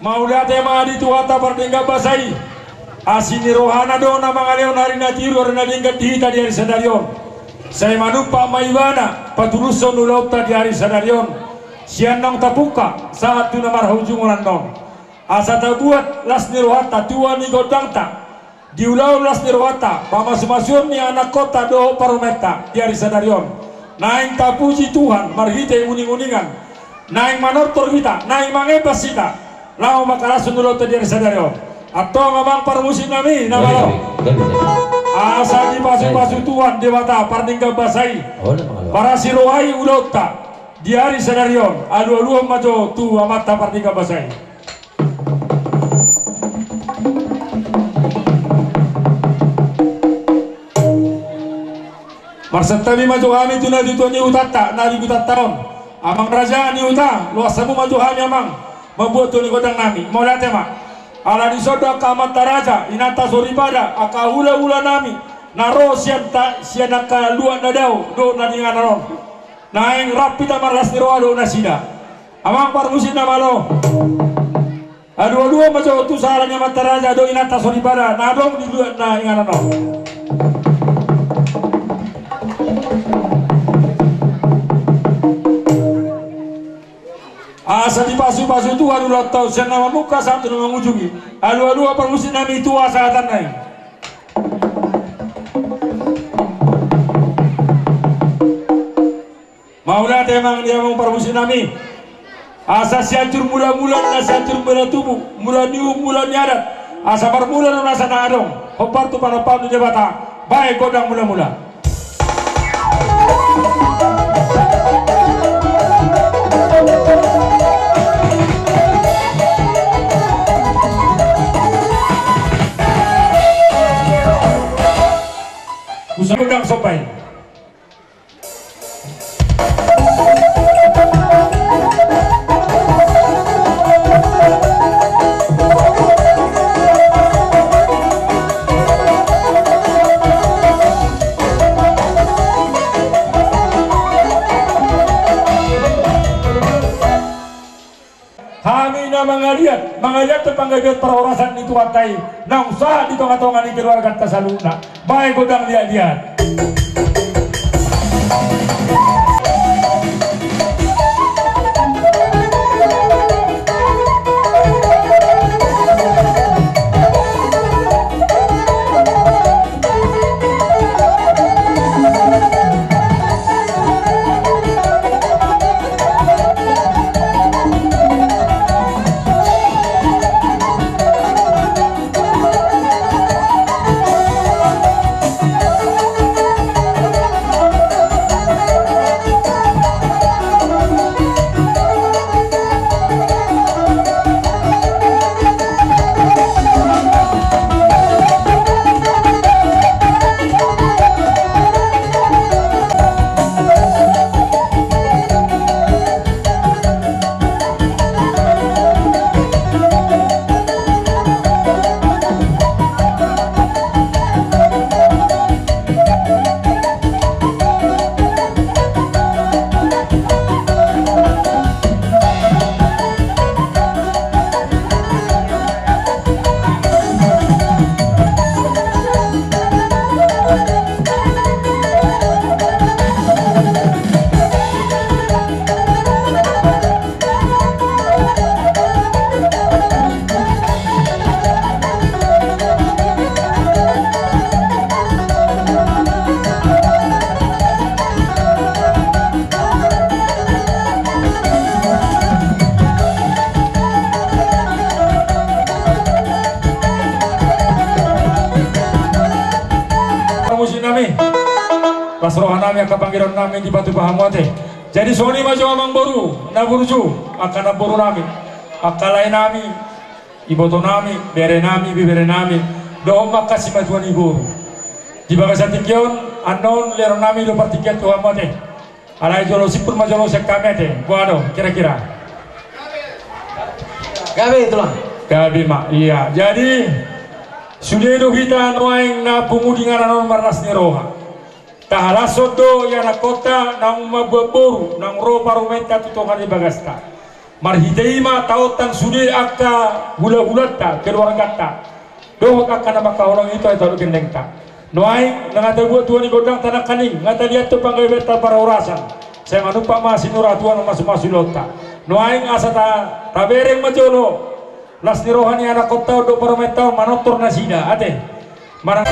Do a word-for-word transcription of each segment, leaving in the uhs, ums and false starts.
Mauliate ma di Tuhanta pardenggan basa i. Asi ni rohana do na mangalehon ari na tiur, ari na denggan di hita di ari sadari on. Sai manumpak ma ibana patulushon ulaonta di ari sadari on, sian naung tapungka sahat tu na marhaujungan annon. Asa tabuat las ni rohanta, tua ni gondangta, di ulaon las ni rohanta, pamasumasuon ni anakkonta dohot parumaenta di ari sadari on. Naeng tapuji Tuhan marhite uninguningan. Naeng manortor hita, naeng mangembas hita, laho mangkalashon ulaonta di ari sadari on. Antong amang parmusiknami na malo, asa dipasupasu Tuhan Debata pardenggan basa i, parasi roha i ulaonta di ari sadari on. Alualuhon ma jo tu amanta pardenggan basa i. Marsantabi ma jo hami tu natuatua ni hutanta na di hutanta on. Amang raja ni huta, loas hamu ma jo hami amang mambuat tua ni gondangnami. Mauliate ma. Ala dison do angka amanta raja, inanta soripada, angka hulahulanami na ro sian ta, sian angka luat na dao dohot na di inganan on. Naeng rap hita marlas ni roha dohot nasida. Amang parmusik na malo, alualuhon ma jo tu sahala ni amanta raja dohot inanta soripada na adong di luat na inganan on. Asa dipasupasu Tuhan ulaonta on sian na mamungka sahat tu na mangujungi. Alualuhon parmusiknami tu sahatanna i. Mauliate amang di amang parmusiknami. Asa sianjur mulamula na sianjur mula tubu, mula ni uhum, mula ni adat. Asa marmula do nasa na adong, hombar tu panompaon ni Debata. Baen gondang mulamula. Gondang somba i. Hami na mangaliat, mangaliathon panggabean parhorasan ni Tuhanta i naung sahat di tongatonga ni keluarganta saluhutna. Baen gondang liatliat. Parmusiknami, las rohanami, angka pangidoannami dipatupa hamu ate. Jadi songon i ma jo amangboru na burju, angka namborunami, angka laenami, ibotonami, berenami, ibeberenami, dohot ma angka simatua ni boru. Di bagasan tingki on, annon lehononnami do partingkian tu hamu ate. Alai jolo simpul ma jolo sian hami ate. Boha do kira-kira? Gabe, Tulang. Gabe ma. Ia, jadi sude do hita nuaeng na pungu di inganan on marlas ni roha. Tahalashon do i anakkonta naung mambuat boru, naung ro parumaenta tu tonga ni bagasta. Marhite i ma taontang sude angka hulahulanta, keluarganta dohot angka na mangkaholongi hita di gendengta. Nuaeng nunga tabuat tua ni gondangta nangkaning, nunga taliat tu panggabeanta parhorasan. Sai manumpak ma sian Tuhan mamasumasu di ulaonta. Nuaeng asa tabereng ma jolo las ni roha ni anakkonta on dohot parumaenta on manortor nasida ate. Manang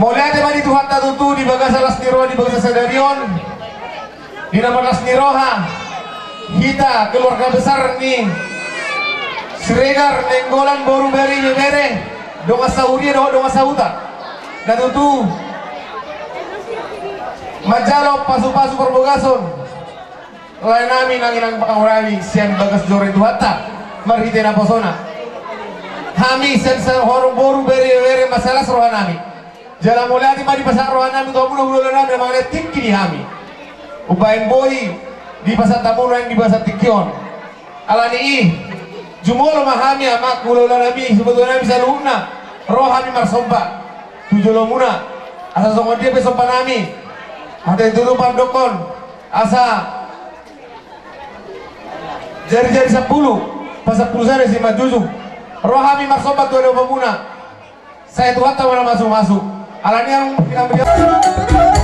Mauliate ma di Tuhanta tutu di bagasan las ni roha di bagasan sadari on. Di na marlas ni roha hita keluarga besar ni Siregar, Nainggolan, boru, bere, ibebere, dongan sahuria dohot dongan sahuta. Na tutu manjalo pasupasu parbagason lae nami nang inang pangurani sian bagas joro ni Tuhanta marhite naposona. Hami sian saluhut boru, bere, ibebere mansai las roha nami. Jala mauliate ma dipasahat roha nami tu hamuna hulahula nami na mangalehon tingki di hami. Umbahen boi dipasahat hamuna di bagasan tingki on. Alani i jumolo ma hami amang hulahula nami, siboto nami saluhutna, ro hami marsomba tu jolomuna. Asa songon dia pe somba nami, hata ni tutu pandokkon, asa jarijari sampulu pasampulu sada simanjujung, ro hami marsomba tu adopanmuna. Sai Tuhanta ma na mamasumasu. Alani i,